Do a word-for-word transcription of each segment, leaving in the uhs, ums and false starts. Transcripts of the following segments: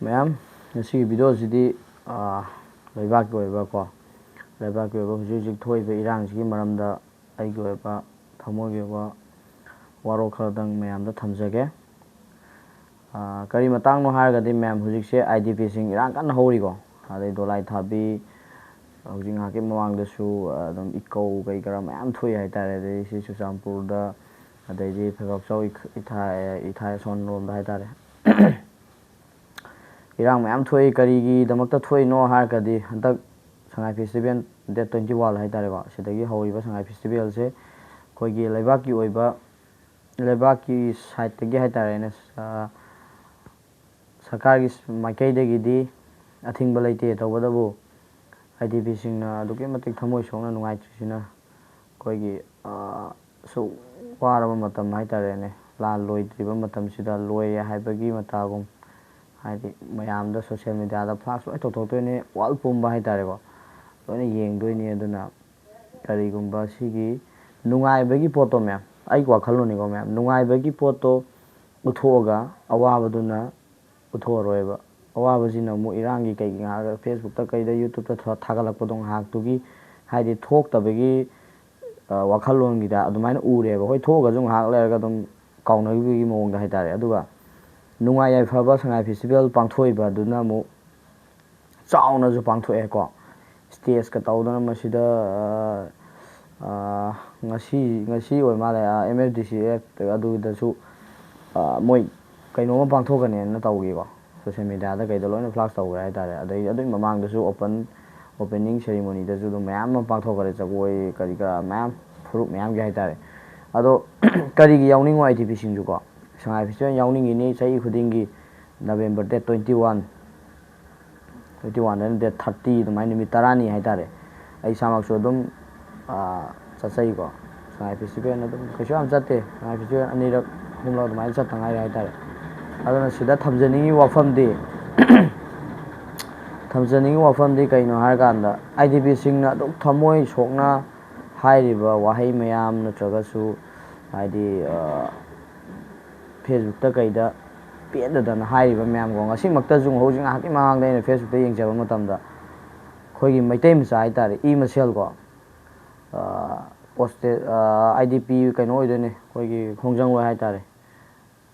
ꯃꯌꯥꯝ, ꯉꯁꯤꯒꯤ ꯚꯤꯗꯤꯑꯣꯁꯤꯗꯤ, ꯑꯥ, ꯂꯩꯕꯥꯛꯀꯤ ꯑꯣꯏꯕ ꯀꯣ, ꯂꯩꯕꯥꯛꯀꯤ ꯑꯣꯏꯕ ꯍꯧꯖꯤꯛ ꯍꯧꯖꯤꯛ ꯊꯣꯛꯏꯕ ꯏꯔꯥꯡꯁꯤꯒꯤ ꯃꯔꯝꯗ ꯑꯩꯒꯤ ꯑꯣꯏꯕ ꯊꯃꯣꯏꯒꯤ ꯑꯣꯏꯕ ꯋꯥꯔꯣꯜ ꯈꯔꯗꯪ ꯃꯌꯥꯝꯗ ꯊꯝꯖꯒꯦ꯫ ꯑꯥ, ꯀꯔꯤ ꯃꯇꯥꯡꯅꯣ ꯍꯥꯏꯔꯒꯗꯤ, ꯃꯌꯥꯝ, ꯍꯧꯖꯤꯛꯁꯦ ꯑꯥꯏ ꯗꯤ ꯄꯤꯁꯤꯡ ꯏꯔꯥꯡ ꯀꯟꯅ ꯍꯧꯔꯤꯀꯣ, ꯑꯗꯩ ꯗꯣꯂꯥꯏ ꯊꯥꯕꯤ, ꯍꯧꯖꯤꯛ ꯉꯥꯏꯍꯥꯛꯀꯤ ꯃꯃꯥꯡꯗꯁꯨ, ꯑꯥ, ꯑꯗꯨꯝ ꯏꯀꯧ ꯀꯩ ꯀꯔꯥ ꯃꯌꯥꯝ ꯊꯣꯛꯏ ꯍꯥꯏꯇꯥꯔꯦ, ꯑꯗꯩ ꯁꯤ ꯆꯨꯔꯆꯥꯟꯄꯨꯔꯗ, ꯑꯗꯩꯗꯤ ꯐꯩꯕꯥꯛꯆꯧ ꯏꯊꯥ-, ꯏꯊꯥ-, ꯏꯊꯥꯏ ꯑꯁꯣꯟ ꯂꯣꯝꯗ ꯍꯥꯏꯇꯥꯔꯦ꯫ ꯏꯔꯥꯡ ꯃꯌꯥꯝ ꯊꯣꯛꯏ꯫ ꯀꯔꯤꯒꯤꯗꯃꯛꯇ ꯊꯣꯛꯏꯅꯣ ꯍꯥꯏꯔꯒꯗꯤ, ꯍꯟꯗꯛ ꯁꯉꯥꯏ ꯐꯦꯁꯇꯤꯚꯦꯜ ꯗꯦꯠ ꯇ꯭ꯋꯦꯟꯇꯤ ꯋꯥꯟ ꯍꯥꯏꯇꯥꯔꯦꯀꯣ, ꯁꯤꯗꯒꯤ ꯍꯧꯔꯤꯕ ꯁꯉꯥꯏ ꯐꯦꯁꯇꯤꯚꯦꯜꯁꯦ ꯑꯩꯈꯣꯏꯒꯤ ꯂꯩꯕꯥꯛꯀꯤ ꯑꯣꯏꯕ, ꯂꯩꯕꯥꯛꯀꯤ ꯁꯥꯏꯠꯇꯒꯤ ꯍꯥꯏꯇꯥꯔꯦꯅꯦ, ꯑ, ꯁꯔꯀꯥꯔꯒꯤ ꯃꯥꯏꯀꯩꯗꯒꯤꯗꯤ ꯑꯊꯤꯡꯕ ꯂꯩꯇꯦ꯫ ꯇꯧꯕꯇꯕꯨ ꯑꯥꯏ ꯗꯤ ꯄꯤꯁꯤꯡꯅ ꯑꯗꯨꯛꯀꯤ ꯃꯇꯤꯛ ꯊꯃꯣꯏ ꯁꯣꯛꯅ ꯅꯨꯡꯉꯥꯏꯇ꯭ꯔꯤꯁꯤꯅ, ꯑꯩꯈꯣꯏꯒꯤ, ꯑ, ꯁꯨꯛ ꯋꯥꯔꯕ ꯃꯇꯝ ꯍꯥꯏꯇꯥꯔꯦꯅꯦ, ꯂꯥꯟ ꯂꯣꯏꯗ꯭ꯔꯤꯕ ꯃꯇꯝꯁꯤꯗ ꯂꯣꯏꯔꯦ ꯍꯥꯏꯕꯒꯤ ꯃꯇꯥꯒꯨꯝ, ꯍꯥꯏꯗꯤ ꯃꯌꯥꯝꯗ ꯁꯣꯁꯤꯌꯦꯜ ꯃꯦꯗꯤꯌꯥꯗ ꯐ꯭ꯂꯥꯛꯁ ꯂꯣꯏ ꯇꯧꯊꯣꯛꯇꯣꯏꯅꯦ, ꯋꯥꯔꯜ ꯄꯨꯝꯕ ꯍꯥꯏꯇꯥꯔꯦꯀꯣ, ꯂꯣꯏꯅ ꯌꯦꯡꯗꯣꯏꯅꯦ꯫ ꯑꯗꯨꯅ ꯀꯔꯤꯒꯨꯝꯕ ꯁꯤꯒꯤ ꯅꯨꯡꯉꯥꯏꯕꯒꯤ ꯄꯣꯠꯇꯣ, ꯃꯌꯥꯝ, ꯑꯩꯒꯤ ꯋꯥꯈꯜꯂꯣꯟꯅꯤꯀꯣ, ꯃꯌꯥꯝ, ꯅꯨꯡꯉꯥꯏꯕꯒꯤ ꯄꯣꯠꯇꯣ ꯎꯠꯊꯣꯛꯑꯒ ꯑꯋꯥꯕꯗꯨꯅ ꯎꯠꯊꯣꯛꯑꯔꯣꯏꯕ꯫ ꯑꯋꯥꯕꯁꯤꯅ ꯑꯃꯨꯛ ꯏꯔꯥꯡꯒꯤ ꯀꯩꯒꯤ ꯉꯥꯏꯍꯥꯛ ꯐꯦꯁꯕꯨꯛꯇ ꯀꯩꯗ ꯌꯨꯇ꯭ꯌꯨꯕꯇ ꯊꯥ-, ꯊꯥꯒꯠꯂꯛꯄꯗꯣ ꯉꯥꯏꯍꯥꯛꯇꯨꯒꯤ, ꯍꯥꯏꯗꯤ ꯊꯣꯛꯇꯕꯒꯤ, ꯑ, ꯋꯥꯈꯜꯂꯣꯟꯒꯤꯗ ꯑꯗꯨꯃꯥꯏꯅ ꯎꯔꯦꯕ꯫ ꯍꯣꯏ, ꯊꯣꯛꯑꯒꯁꯨ ꯉꯥꯏꯍꯥꯛ ꯂꯩꯔꯒ ꯑꯗꯨꯝ ꯀꯥꯎꯅꯈꯤꯕꯒꯤ ꯃꯑꯣꯡꯗ ꯍꯥꯏꯇꯥꯔꯦ꯫ ꯑꯗꯨꯒ ꯅꯨꯡꯉꯥꯏ ꯌꯥꯏꯐꯕ ꯁꯉꯥꯏ ꯐꯦꯁꯇꯤꯚꯦꯜ ꯄꯥꯡꯊꯣꯛꯏꯕ ꯑꯗꯨꯅ ꯑꯃꯨꯛ ꯆꯥꯎꯅꯁꯨ ꯄꯥꯡꯊꯣꯛꯑꯦꯀꯣ꯫ ꯁ꯭ꯇꯦꯖꯀ ꯇꯧꯗꯅ ꯃꯁꯤꯗ, ꯑ, ꯑ, ꯉꯁꯤ, ꯉꯁꯤ ꯑꯣꯏ ꯃꯥꯜꯂꯦ, ꯑ, M F D C F ꯑꯗꯨꯗꯁꯨ, ꯑ, ꯃꯣꯏ ꯀꯩꯅꯣꯝꯃ ꯄꯥꯡꯊꯣꯛꯀꯅꯦꯅ ꯇꯧꯈꯤꯀꯣ꯫ ꯁꯣꯁꯤꯌꯦꯜ ꯃꯦꯗꯤꯌꯥꯗ ꯀꯩꯗ ꯂꯣꯏꯅ ꯐ꯭ꯂꯥꯁ ꯇꯧꯈ꯭ꯔꯦ ꯍꯥꯏꯇꯥꯔꯦ꯫ ꯑꯗꯩ ꯑꯗꯨꯒꯤ ꯃꯃꯥꯡꯗꯁꯨ ꯑꯣꯄꯟ, ꯑꯣꯄꯦꯅꯤꯡ ꯁꯦꯔꯤꯃꯣꯅꯤꯗꯁꯨ ꯑꯗꯨꯝ ꯃꯌꯥꯝ ꯑꯃ ꯄꯥꯡꯊꯣꯛꯈ꯭ꯔꯦ, ꯖꯒꯣꯏ ꯀꯔꯤ ꯀꯔꯥ ꯃꯌꯥꯝ, ꯐꯨꯔꯨꯞ ꯃꯌꯥꯝꯒꯤ ꯍꯥꯏꯇꯥꯔꯦ꯫ ꯑꯗꯣ ꯀꯔꯤꯒꯤ ꯌꯥꯎꯅꯤꯡꯉꯣ ꯑꯥꯏ ꯗꯤ ꯄꯤꯁꯤꯡꯁꯨꯀꯣ? ꯁꯉꯥꯏ ꯐꯦꯁꯇꯤꯚꯦꯜ ꯌꯥꯎꯅꯤꯡꯉꯤꯅꯤ ꯆꯍꯤ ꯈꯨꯗꯤꯡꯒꯤ November date twenty one, twenty ꯋꯥꯟꯗꯅ ꯗꯦꯠ ꯊꯥꯔꯇꯤ, ꯑꯗꯨꯃꯥꯏꯅ ꯅꯨꯃꯤꯠ ꯇꯔꯥꯅꯤ ꯍꯥꯏꯇꯥꯔꯦ꯫ ꯑꯩ ꯏꯁꯥꯃꯛꯁꯨ ꯑꯗꯨꯝ, ꯑꯥ, ꯆꯠꯆꯩꯀꯣ꯫ ꯁꯉꯥꯏ ꯐꯦꯁꯇꯤꯚꯦꯜ ꯑꯗꯨꯝ ꯀꯩꯁꯨ ꯌꯥꯝ ꯆꯠꯇꯦ꯫ ꯁꯉꯥꯏ ꯐꯦꯁꯇꯤꯚꯦꯜ ꯑꯅꯤꯔꯛ, ꯑꯍꯨꯝꯂꯛ ꯑꯗꯨꯃꯥꯏꯅ ꯆꯠꯇ ꯉꯥꯏꯔꯤ ꯍꯥꯏꯇꯥꯔꯦ꯫ ꯑꯗꯨꯅ ꯁꯤꯗ ꯊꯝꯖꯅꯤꯡꯉꯤ ꯋꯥꯐꯝꯗꯤ, ꯊꯝꯖꯅꯤꯡꯉꯤ ꯋꯥꯐꯝꯗꯤ ꯀꯩꯅꯣ ꯍꯥꯏꯔꯀꯥꯟꯗ, ꯑꯥꯏ ꯗꯤ ꯄꯤꯁꯤꯡꯅ ꯑꯗꯨꯛ ꯊꯃꯣꯏ ꯁꯣꯛꯅ ꯍꯥꯏꯔꯤꯕ ꯋꯥꯍꯩ ꯃꯌꯥꯝ ꯅꯠꯇ꯭ꯔꯒꯁꯨ, ꯍꯥꯏꯗꯤ, ꯑꯥ, ꯐꯦꯁꯕꯨꯛꯇ ꯀꯩꯗ ꯄꯦꯟꯗꯗꯅ ꯍꯥꯏꯔꯤꯕ ꯃꯌꯥꯝꯀꯣ, ꯉꯁꯤꯃꯛꯇꯁꯨ ꯍꯧꯖꯤꯛ ꯉꯥꯏꯍꯥꯛꯀꯤ ꯃꯃꯥꯡꯗ ꯑꯩꯅ Facebookꯇ ꯌꯦꯡꯖꯕ ꯃꯇꯝꯗ ꯑꯩꯈꯣꯏꯒꯤ ꯃꯩꯇꯩ ꯃꯆꯥ ꯍꯥꯏꯇꯥꯔꯦ, ꯏ ꯃꯁꯦꯜꯀꯣ, ꯄꯣꯁꯇꯦ ꯑꯥꯏ ꯗꯤ ꯄꯤ ꯀꯩꯅꯣ ꯑꯣꯏꯗꯣꯏꯅꯦ, ꯑꯩꯈꯣꯏꯒꯤ ꯈꯣꯡꯖꯪꯂꯣꯏ ꯍꯥꯏꯇꯥꯔꯦ,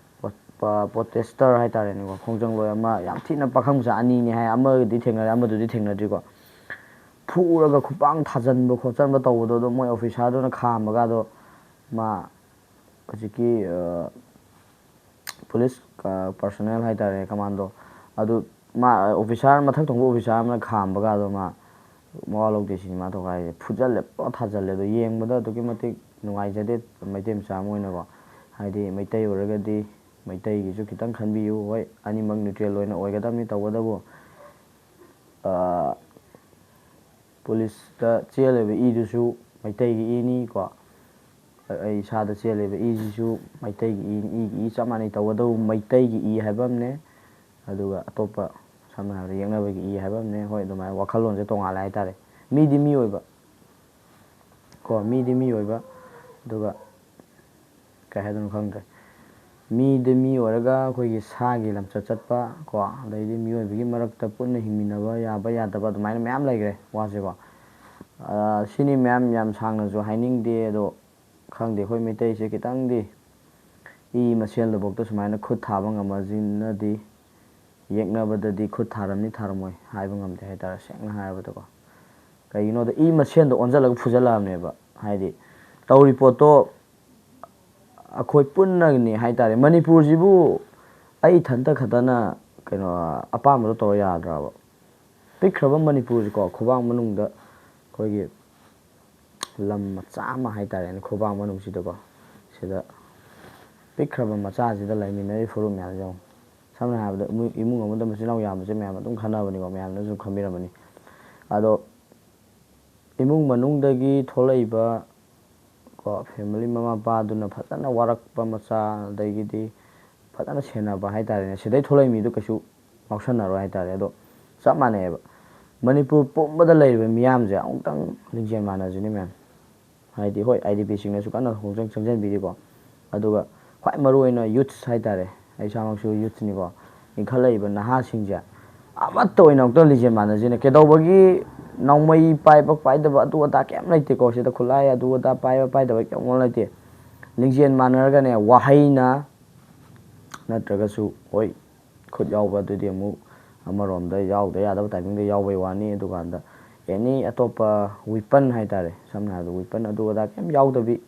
ꯄ꯭ꯔꯣꯇꯦꯁꯇꯔ ꯍꯥꯏꯇꯥꯔꯦꯅꯦꯀꯣ, ꯈꯣꯡꯖꯪꯂꯣꯏ ꯑꯃ ꯌꯥꯝ ꯊꯤꯅ ꯄꯥꯈꯪ ꯃꯆꯥ ꯑꯅꯤꯅꯦ ꯍꯥꯏ, ꯑꯃꯗꯤ ꯊꯦꯡꯅꯔꯦ, ꯑꯃꯗꯨꯗꯤ ꯊꯦꯡꯅꯗ꯭ꯔꯤꯀꯣ꯫ ꯐꯨꯔꯒ ꯈꯨꯄꯥꯡ ꯊꯥꯖꯟꯕ ꯈꯣꯠꯆꯟꯕ ꯇꯧꯕꯗꯣ, ꯑꯗꯣ ꯃꯣꯏ ꯑꯣꯐꯤꯁꯥꯔꯗꯨꯅ ꯈꯥꯝꯕꯒ ꯑꯗꯣ ꯃꯥ ꯍꯧꯖꯤꯛꯀꯤ ꯄꯨꯂꯤꯁ ꯄꯥꯔꯁꯣꯅꯦꯜ ꯍꯥꯏꯇꯥꯔꯦ, ꯀꯃꯥꯟꯗꯣ, ꯑꯗꯨ ꯃꯥ ꯑꯣꯐꯤꯁꯥꯔ, ꯃꯊꯛ ꯊꯣꯡꯕ ꯑꯣꯐꯤꯁꯥꯔ ꯑꯃꯅ ꯈꯥꯝꯕꯒ ꯑꯗꯣ ꯃꯥ ꯃꯋꯥ ꯂꯧꯗꯦ ꯁꯤꯅꯤ ꯃꯥ ꯇꯧꯈꯥꯏꯔꯤꯁꯦ꯫ ꯐꯨꯖꯜꯂꯦ, ꯄꯨꯔꯥ ꯊꯥꯖꯜꯂꯦ꯫ ꯑꯗꯣ ꯌꯦꯡꯕꯗ ꯑꯗꯨꯛꯀꯤ ꯃꯇꯤꯛ ꯅꯨꯡꯉꯥꯏꯖꯗꯦ ꯃꯩꯇꯩ ꯃꯆꯥ ꯑꯃ ꯑꯣꯏꯅꯀꯣ꯫ ꯍꯥꯏꯗꯤ ꯃꯩꯇꯩ ꯑꯣꯏꯔꯒꯗꯤ ꯃꯩꯇꯩꯒꯤꯁꯨ ꯈꯤꯇꯪ ꯈꯟꯕꯤꯌꯨ꯫ ꯍꯣꯏ, ꯑꯅꯤꯃꯛ ꯅ꯭ꯌꯨꯇ꯭ꯔꯦꯜ ꯑꯣꯏꯅ ꯑꯣꯏꯒꯗꯕꯅꯤ, ꯇꯧꯕꯇꯕꯨ ꯄꯨꯂꯤꯁꯇ ꯆꯦꯜꯂꯤꯕ ꯏꯗꯨꯁꯨ ꯃꯩꯇꯩꯒꯤ ꯏꯅꯤ ꯀꯣ꯫ ꯑꯩ ꯏꯁꯥꯗ ꯆꯦꯜꯂꯤꯕ ꯏꯁꯤꯁꯨ ꯃꯩꯇꯩꯒꯤ ꯏ, ꯏꯒꯤ ꯏ ꯆꯞ ꯃꯥꯟꯅꯩ꯫ ꯇꯧꯕꯇꯕꯨ ꯃꯩꯇꯩꯒꯤ ꯏ ꯍꯥꯏꯕ ꯑꯃꯅꯦ, ꯑꯗꯨꯒ ꯑꯇꯣꯞꯄ ꯁꯝꯅ ꯍꯥꯏꯔꯕꯗ ꯌꯦꯛꯅꯕꯒꯤ ꯏ ꯍꯥꯏꯕ ꯑꯃꯅꯦ꯫ ꯍꯣꯏ, ꯑꯗꯨꯃꯥꯏꯅ ꯋꯥꯈꯜꯂꯣꯟꯁꯦ ꯇꯣꯡꯉꯥꯜꯂꯦ ꯍꯥꯏꯇꯥꯔꯦ꯫ ꯃꯤꯗꯤ ꯃꯤ ꯑꯣꯏꯕ ꯀꯣ, ꯃꯤꯗꯤ ꯃꯤ ꯑꯣꯏꯕ, ꯑꯗꯨꯒ ꯀꯩ ꯍꯥꯏꯗꯣꯏꯅꯣ ꯈꯪꯗ꯭ꯔꯦ꯫ ꯃꯤꯗꯤ ꯃꯤ ꯑꯣꯏꯔꯒ ꯑꯩꯈꯣꯏꯒꯤ ꯁꯥꯒꯤ ꯂꯝꯆꯠ ꯆꯠꯄ ꯀꯣ, ꯑꯗꯩꯗꯤ ꯃꯤꯑꯣꯏꯕꯒꯤ ꯃꯔꯛꯇ ꯄꯨꯟꯅ ꯍꯤꯡꯃꯤꯟꯅꯕ ꯌꯥꯕ ꯌꯥꯗꯕ ꯑꯗꯨꯃꯥꯏꯅ ꯃꯌꯥꯝ ꯂꯩꯈ꯭ꯔꯦ ꯋꯥꯁꯦꯀꯣ꯫ ꯑ, ꯁꯤꯅꯤ ꯃꯌꯥꯝ, ꯌꯥꯝ ꯁꯥꯡꯅꯁꯨ ꯍꯥꯏꯅꯤꯡꯗꯦ, ꯑꯗꯣ ꯈꯪꯗꯦ, ꯑꯩꯈꯣꯏ ꯃꯩꯇꯩꯁꯦ ꯈꯤꯇꯪꯗꯤ ꯏ ꯃꯁꯦꯜꯗꯐꯥꯎꯗ ꯁꯨꯃꯥꯏꯅ ꯈꯨꯠ ꯊꯥꯕ ꯉꯝꯃꯁꯤꯅꯗꯤ, ꯌꯦꯛꯅꯕꯗꯗꯤ ꯈꯨꯠ ꯊꯥꯔꯝꯅꯤ ꯊꯥꯔꯝꯃꯣꯏ ꯍꯥꯏꯕ ꯉꯝꯗꯦ ꯍꯥꯏꯇꯥꯔꯦ, ꯁꯦꯡꯅ ꯍꯥꯏꯔꯕꯗꯀꯣ꯫ ꯀꯩꯒꯤꯅꯣꯗ ꯏ ꯃꯁꯦꯟꯗ ꯑꯣꯟꯁꯤꯜꯂꯒ ꯐꯨꯖꯜꯂꯛꯑꯕꯅꯦꯕ꯫ ꯍꯥꯏꯗꯤ ꯇꯧꯔꯤ ꯄꯣꯠꯇꯣ ꯑꯩꯈꯣꯏ ꯄꯨꯟꯅꯒꯤꯅꯤ ꯍꯥꯏꯇꯥꯔꯦ꯫ ꯃꯅꯤꯄꯨꯔꯁꯤꯕꯨ ꯑꯩ ꯏꯊꯟꯇ ꯈꯛꯇꯅ ꯀꯩꯅꯣ ꯑꯄꯥꯝꯕꯗꯣ ꯇꯧꯔ ꯌꯥꯗ꯭ꯔꯕ? ꯄꯤꯛꯈ꯭ꯔꯕ ꯃꯅꯤꯄꯨꯔꯁꯤꯀꯣ, ꯈꯨꯕꯥꯛ ꯃꯅꯨꯡꯗ ꯑꯩꯈꯣꯏꯒꯤ ꯂꯝ ꯃꯆꯥ ꯑꯃ ꯍꯥꯏꯇꯥꯔꯦꯅꯦ, ꯈꯨꯕꯥꯛ ꯃꯅꯨꯡꯁꯤꯗꯀꯣ, ꯁꯤꯗ ꯄꯤꯛꯈ꯭ꯔꯕ ꯃꯆꯥꯁꯤꯗ ꯂꯩꯃꯤꯟꯅꯔꯤꯕ ꯐꯨꯔꯨꯞ ꯃꯌꯥꯝꯁꯦ ꯌꯦꯡꯉꯨ꯫ ꯁꯝꯅ ꯍꯥꯏꯔꯕꯗ ꯏꯃꯨꯡ, ꯏꯃꯨꯡ ꯑꯃꯗ ꯃꯆꯤꯟ ꯃꯅꯥꯎ ꯌꯥꯝꯕꯁꯦ ꯃꯌꯥꯝ ꯑꯗꯨꯝ ꯈꯟꯅꯕꯅꯤꯀꯣ, ꯃꯌꯥꯝꯅꯁꯨ ꯈꯟꯕꯤꯔꯝꯃꯅꯤ꯫ ꯑꯗꯣ ꯏꯃꯨꯡ ꯃꯅꯨꯡꯗꯒꯤ ꯊꯣꯛꯂꯛꯏꯕ ꯀꯣ, ꯐꯦꯃꯤꯂꯤ ꯃꯃꯥ ꯃꯄꯥꯗꯨꯅ ꯐꯖꯅ ꯋꯥꯔꯛꯄ ꯃꯆꯥ, ꯑꯗꯒꯤꯗꯤ ꯐꯖꯅ ꯁꯦꯟꯅꯕ ꯍꯥꯏꯇꯥꯔꯦꯅꯦ, ꯁꯤꯗꯩ ꯊꯣꯛꯂꯛꯏ ꯃꯤꯗꯣ ꯀꯩꯁꯨ ꯉꯥꯎꯁꯟꯅꯔꯣꯏ ꯍꯥꯏꯇꯥꯔꯦ꯫ ꯑꯗꯣ ꯆꯞ ꯃꯥꯟꯅꯩꯌꯦꯕ꯫ ꯃꯅꯤꯄꯨꯔ ꯄꯨꯝꯕꯗ ꯂꯩꯔꯤꯕ ꯃꯤꯌꯥꯝꯁꯦ ꯑꯃꯨꯛꯇꯪ ꯂꯤꯡꯖꯦꯜ ꯃꯥꯟꯅꯁꯤꯅꯦ ꯃꯌꯥꯝ꯫ ꯍꯥꯏꯗꯤ ꯍꯣꯏ, ꯑꯥꯏ ꯗꯤ ꯄꯤꯁꯤꯡꯅꯁꯨ ꯀꯟꯅ ꯈꯣꯡꯖꯪ ꯆꯪꯁꯤꯟꯕꯤꯔꯤꯀꯣ, ꯑꯗꯨꯒ ꯈ꯭ꯋꯥꯏ ꯃꯔꯨꯑꯣꯏꯅ ꯌꯨꯠꯁ ꯍꯥꯏꯇꯥꯔꯦ, ꯑꯩ ꯏꯁꯥꯃꯛꯁꯨ ꯌꯨꯠꯁꯅꯤꯀꯣ, ꯏꯟꯈꯠꯂꯛꯏꯕ ꯅꯍꯥꯁꯤꯡꯁꯦ ꯑꯃꯠꯇ ꯑꯣꯏꯅ ꯑꯃꯨꯛꯇ ꯂꯤꯡꯖꯦꯜ ꯃꯥꯟꯅꯁꯤꯅꯦ꯫ ꯀꯩꯗꯧꯕꯒꯤ ꯅꯣꯡꯃꯩ ꯄꯥꯏꯕ ꯄꯥꯏꯗꯕ ꯑꯗꯨ ꯑꯗꯥ ꯀꯩꯝ ꯂꯩꯇꯦꯀꯣ ꯁꯤꯗ, ꯈꯨꯠꯂꯥꯏ ꯑꯗꯨ ꯑꯗꯥ ꯄꯥꯏꯕ ꯄꯥꯏꯗꯕ ꯀꯩꯝ ꯂꯩꯇꯦ꯫ ꯂꯤꯡꯖꯦꯜ ꯃꯥꯟꯅꯔꯒꯅꯦ, ꯋꯥꯍꯩꯅ ꯅꯠꯇ꯭ꯔꯒꯁꯨ, ꯍꯣꯏ, ꯈꯨꯠ ꯌꯥꯎꯕ ꯑꯗꯨꯗꯤ ꯑꯃꯨꯛ ꯑꯃꯔꯣꯝꯗ ꯌꯥꯎꯗ ꯌꯥꯗꯕ ꯇꯥꯏꯃꯤꯡꯗ ꯌꯥꯎꯕꯩ ꯋꯥꯅꯤ꯫ ꯑꯗꯨꯀꯥꯟꯗ ꯑꯦꯅꯤ ꯑꯇꯣꯞꯄ ꯋꯤꯄꯟ ꯍꯥꯏꯇꯥꯔꯦ, ꯁꯝꯅ ꯍꯥꯏꯔꯕꯗ ꯋꯤꯄꯟ ꯑꯗꯨ ꯑꯗꯥ ꯀꯩꯝ ꯌꯥꯎꯗꯕꯤ,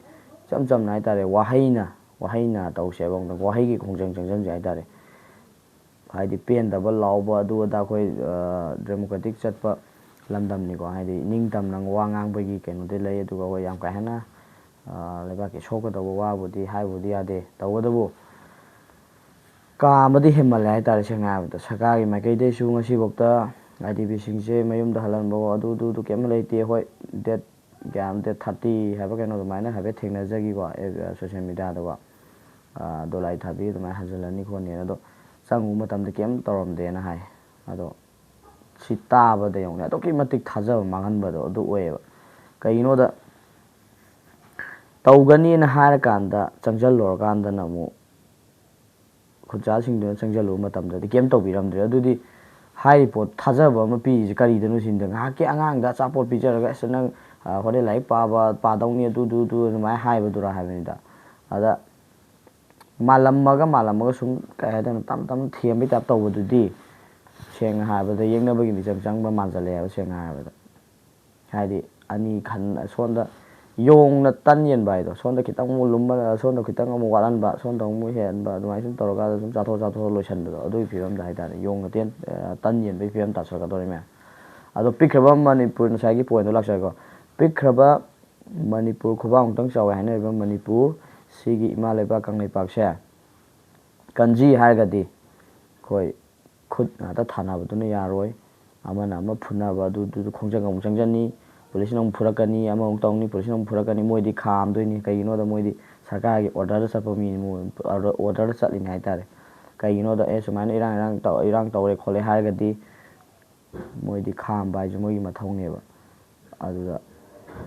ꯏꯆꯝ ꯆꯝꯅ ꯍꯥꯏꯇꯥꯔꯦ, ꯋꯥꯍꯩꯅ, ꯋꯥꯍꯩꯅ ꯇꯧꯁꯦꯕ, ꯑꯃꯨꯛꯇꯪ ꯋꯥꯍꯩꯒꯤ ꯈꯣꯡꯖꯪ ꯆꯪꯁꯤꯟꯁꯦ ꯍꯥꯏꯇꯥꯔꯦ꯫ ꯍꯥꯏꯗꯤ ꯄꯦꯟꯗꯕ ꯂꯥꯎꯕ ꯑꯗꯨ ꯑꯗꯥ ꯑꯩꯈꯣꯏ ꯗꯦꯃꯣꯀ꯭ꯔꯦꯇꯤꯛ ꯆꯠꯄ ꯂꯝꯗꯝꯅꯤꯀꯣ꯫ ꯍꯥꯏꯗꯤ ꯅꯤꯡꯇꯝꯅ ꯋꯥ ꯉꯥꯡꯕꯒꯤ ꯀꯩꯅꯣꯗꯤ ꯂꯩ, ꯑꯗꯨꯒ ꯑꯩꯈꯣꯏ ꯌꯥꯝ ꯀꯥ ꯍꯦꯟꯅ ꯂꯩꯕꯥꯛꯀꯤ ꯁꯣꯛꯀꯗꯧꯕ ꯋꯥꯕꯨꯗꯤ ꯍꯥꯏꯕꯕꯨꯗꯤ ꯌꯥꯗꯦ꯫ ꯇꯧꯕꯇꯕꯨ ꯀꯥ ꯑꯃꯗꯤ ꯍꯦꯟꯃꯜꯂꯦ ꯍꯥꯏꯇꯥꯔꯦ꯫ ꯁꯦꯡꯅ ꯍꯥꯏꯔꯕꯗ ꯁꯔꯀꯥꯔꯒꯤ ꯃꯥꯏꯀꯩꯗꯒꯤꯁꯨ ꯉꯁꯤꯐꯥꯎꯗ ꯑꯥꯏ ꯗꯤ ꯄꯤꯁꯤꯡꯁꯦ ꯃꯌꯨꯝꯗ ꯍꯜꯍꯟꯕ ꯑꯗꯨ ꯑꯗꯨ ꯑꯗꯨ ꯀꯩꯝ ꯂꯩꯇꯦ꯫ ꯍꯣꯏ, ꯗꯦꯠ ꯀꯌꯥ, ꯗꯦꯠ ꯊꯥꯔꯇꯤ ꯍꯥꯏꯕ ꯀꯩꯅꯣ ꯑꯗꯨꯃꯥꯏꯅ ꯍꯥꯏꯐꯦꯠ ꯊꯦꯡꯅꯖꯈꯤꯀꯣ ꯁꯣꯁꯦꯜ ꯃꯦꯗꯤꯌꯥꯗꯀꯣ꯫ ꯗꯣꯂꯥꯏ ꯊꯥꯕꯤ ꯑꯗꯨꯃꯥꯏꯅ ꯍꯟꯖꯤꯜꯂꯅꯤ ꯈꯣꯠꯅꯤꯅ꯫ ꯑꯗꯣ ꯆꯪꯉꯨꯕ ꯃꯇꯝꯗ ꯀꯩꯝ ꯇꯧꯔꯝꯗꯦꯅ ꯍꯥꯏ꯫ ꯑꯗꯣ ꯁꯤ ꯇꯥꯕꯗ ꯌꯦꯡꯉꯨꯅꯦ, ꯑꯗꯨꯛꯀꯤ ꯃꯇꯤꯛ ꯊꯥꯖꯕ ꯃꯥꯡꯍꯟꯕꯗꯣ ꯑꯗꯨ ꯑꯣꯏꯌꯦꯕ꯫ ꯀꯩꯒꯤꯅꯣꯗ, ꯇꯧꯒꯅꯤꯅ ꯍꯥꯏꯔꯀꯥꯟꯗ ꯆꯪꯁꯤꯜꯂꯨꯔꯀꯥꯟꯗꯅ ꯑꯃꯨꯛ ꯈꯨꯠꯁꯥꯁꯤꯡꯗꯨꯅ ꯆꯪꯁꯤꯜꯂꯨꯕ ꯃꯇꯝꯗꯗꯤ ꯀꯩꯝ ꯇꯧꯕꯤꯔꯝꯗ꯭ꯔꯦ꯫ ꯑꯗꯨꯗꯤ ꯍꯥꯏꯔꯤꯕ ꯄꯣꯠ ꯊꯥꯖꯕ ꯑꯃ ꯄꯤꯔꯤꯁꯦ ꯀꯔꯤꯗꯅꯣ ꯁꯤꯅꯤꯗ꯫ ꯉꯥꯏꯍꯥꯛꯀꯤ ꯑꯉꯥꯡꯗ ꯑꯆꯥꯄꯣꯠ ꯄꯤꯖꯔꯒ, "ꯑꯁ, ꯅꯪ ꯍꯣꯔꯦꯟ ꯂꯥꯏꯔꯤꯛ ꯄꯥꯕ ꯄꯥꯗꯧꯅꯤ, ꯑꯗꯨ ꯑꯗꯨ ꯑꯗꯨ" ꯑꯗꯨꯃꯥꯏꯅ ꯍꯥꯏꯕꯗꯨꯔꯥ ꯍꯥꯏꯕꯅꯤꯗ꯫ ꯑꯗ ꯃꯥꯜꯂꯝꯃꯒ ꯃꯥꯜꯂꯝꯃꯒ ꯁꯨꯝ, ꯀꯩ ꯍꯥꯏꯗꯣꯏꯅꯣ, ꯇꯞ ꯇꯞꯅ ꯊꯦꯝꯕꯩ ꯇꯥꯏꯞ ꯇꯧꯕꯗꯨꯗꯤ ꯁꯦꯡꯅ ꯍꯥꯏꯔꯕꯗ ꯌꯦꯛꯅꯕꯒꯤ ꯃꯤꯆꯪ ꯆꯪꯕ ꯃꯥꯟꯁꯤꯜꯂꯛꯑꯦꯕ, ꯁꯦꯡꯅ ꯍꯥꯏꯔꯕꯗ꯫ ꯍꯥꯏꯗꯤ ꯑꯅꯤ ꯈꯟ-, ꯁꯣꯝꯗ ꯌꯣꯡꯅ ꯇꯟ ꯌꯦꯟꯕ ꯍꯥꯏꯗꯣ, ꯁꯣꯝꯗ ꯈꯤꯇꯪ ꯑꯃꯨꯛ ꯂꯨꯝꯕ, ꯁꯣꯝꯗ ꯈꯤꯇꯪ ꯑꯃꯨꯛ ꯋꯥꯠꯍꯟꯕ, ꯁꯣꯝꯗ ꯑꯃꯨꯛ ꯍꯦꯟꯕ, ꯑꯗꯨꯃꯥꯏꯅ ꯁꯨꯝ ꯇꯧꯔꯀꯥꯟꯗ ꯁꯨꯝ ꯆꯥꯊꯣꯛ ꯆꯥꯊꯣꯛꯑ ꯂꯣꯏꯁꯤꯟꯕꯗꯣ, ꯑꯗꯨꯒꯤ ꯐꯤꯕꯝꯗ ꯍꯥꯏꯇꯥꯔꯦ꯫ ꯌꯣꯡꯅ ꯇꯦꯟ-, ꯑ, ꯇꯟ ꯌꯦꯟꯕꯒꯤ ꯐꯤꯕꯝ ꯇꯥꯁꯜꯂꯛꯀꯗꯧꯔꯦ ꯃꯌꯥꯝ꯫ ꯑꯗꯣ ꯄꯤꯛꯈ꯭ꯔꯕ ꯃꯅꯤꯄꯨꯔ, ꯉꯁꯥꯏꯒꯤ ꯄꯣꯏꯟꯗꯣ ꯂꯥꯛꯆꯔꯦꯀꯣ꯫ ꯄꯤꯛꯈ꯭ꯔꯕ ꯃꯅꯤꯄꯨꯔ, ꯈꯨꯕꯥꯛꯃꯨꯛꯇꯪ ꯆꯥꯎꯋꯦ ꯍꯥꯏꯅꯔꯤꯕ ꯃꯅꯤꯄꯨꯔ, ꯁꯤꯒꯤ ꯏꯃꯥ ꯂꯩꯕꯥꯛ ꯀꯪꯂꯩꯄꯥꯛꯁꯦ ꯀꯟꯖꯤ ꯍꯥꯏꯔꯒꯗꯤ ꯑꯩꯈꯣꯏ ꯈꯨꯠ ꯉꯥꯛꯇ ꯊꯥꯅꯕꯗꯨꯅ ꯌꯥꯔꯣꯏ꯫ ꯑꯃꯅ ꯑꯃ ꯐꯨꯅꯕ, ꯑꯗꯨꯗꯨ ꯈꯣꯡꯖꯪ ꯑꯃꯨꯛ ꯆꯪꯖꯅꯤ, ꯄꯨꯂꯤꯁꯅ ꯑꯃꯨꯛ ꯐꯨꯔꯛꯀꯅꯤ, ꯑꯃꯃꯨꯛ ꯇꯧꯅꯤ, ꯄꯨꯂꯤꯁꯅ ꯑꯃꯨꯛ ꯐꯨꯔꯛꯀꯅꯤ꯫ ꯃꯣꯏꯗꯤ ꯈꯥꯝꯗꯣꯏꯅꯤ꯫ ꯀꯩꯒꯤꯅꯣꯗ ꯃꯣꯏꯗꯤ ꯁꯔꯀꯥꯔꯒꯤ ꯑꯣꯔꯗꯔꯗ ꯆꯠꯄ ꯃꯤꯅꯤ, ꯃꯣꯏ ꯑꯣꯔꯗꯔꯗ ꯆꯠꯂꯤꯅꯤ ꯍꯥꯏꯇꯥꯔꯦ꯫ ꯀꯩꯒꯤꯅꯣꯗ ꯑꯦ ꯁꯨꯃꯥꯏꯅ ꯏꯔꯥꯡ, ꯏꯔꯥꯡ ꯇꯧ-, ꯏꯔꯥꯡ ꯇꯧꯔꯦ ꯈꯣꯠꯂꯦ ꯍꯥꯏꯔꯒꯗꯤ ꯃꯣꯏꯗꯤ ꯈꯥꯝꯕ ꯍꯥꯏꯁꯦ ꯃꯣꯏꯒꯤ ꯃꯊꯧꯅꯦꯕ꯫ ꯑꯗꯨꯗ